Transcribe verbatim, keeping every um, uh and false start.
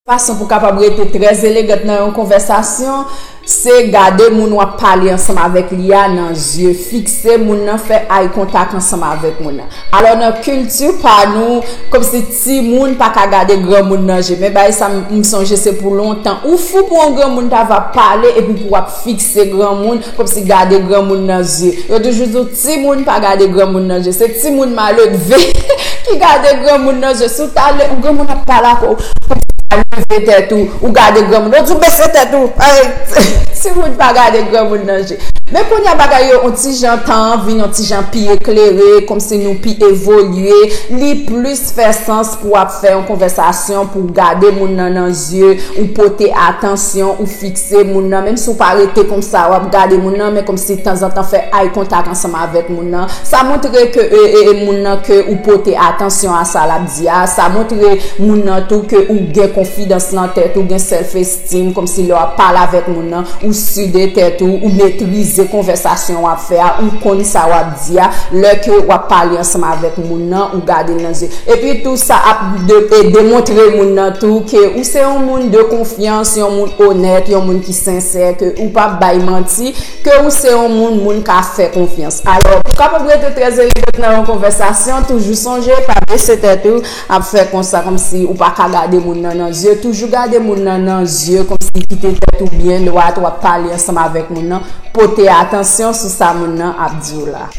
Fason pou kapab rete trè elegant nan yon konvèsasyon, se gade moun w ap pale ansanm avèk li a nan zye. Fikse moun nan, fè eye contact ansanm avèk moun nan. Alò, nan kilti pa nou, kòmsi timoun pa ka gade granmoun nan je. Men bagay sa, m, m sonje se pou lontan. Ou fou pou yon granmoun ta va pale epi pou w ap fikse granmoun, kòmsi gade granmoun nan zye. Yo toujou di w timoun pa gade granmoun nan je. Se timoun maledve ki gade granmoun nan je. Si w ta lè, yon granmoun ap pale ak ou, leve tèt ou, ou gade granmoun, ou di w bese tèt ou. Ay, timoun pa gade granmoun nan je. Men kounye a bagay yo, yon ti jan tan an vin yon ti jan pi eklere, kòmsi nou pi evolye. Li plis fè sans pou w ap fè yon konvèsasyon, pou w gade moun nan nan zye, ou pote atansyon, ou fikse moun nan. Menm si w pa rete konsa, w ap gade moun nan, men kòmsi tanzantan fè eye contact ansanm avèk moun nan. Sa montre ke e, e, e moun nan ke ou pote atansyon a sa l ap di a. Sa montre moun nan tou ke ou gen konfidans nan tèt ou, gen self esteem, kòmsi lè w ap pale avèk moun nan, ou si de tèt ou, ou metrize konvèsasyon w ap fè a, ou konn sa w ap di a, lè ke w ap pale ansanm avèk moun nan, ou gade l nan zye. Epi tou sa ap de, e demontre moun nan tou ke ou se yon moun de konfyans, yon moun onèt, yon moun ki sensè, ke ou p ap bay manti, ke ou se yon moun, moun ka fè konfyans. Alò, pou kapab rete trè elegant nan yon konvèsasyon, toujou sonje, pa bese tèt ou, ap fè konsa, kòmsi ou pa ka gade moun nan nan zye, toujou gade moun nan nan zye, kòmsi kite tèt ou byen dwat, w ap pale ansanm avèk moun nan, pote atansyon sou sa moun nan ap di w la.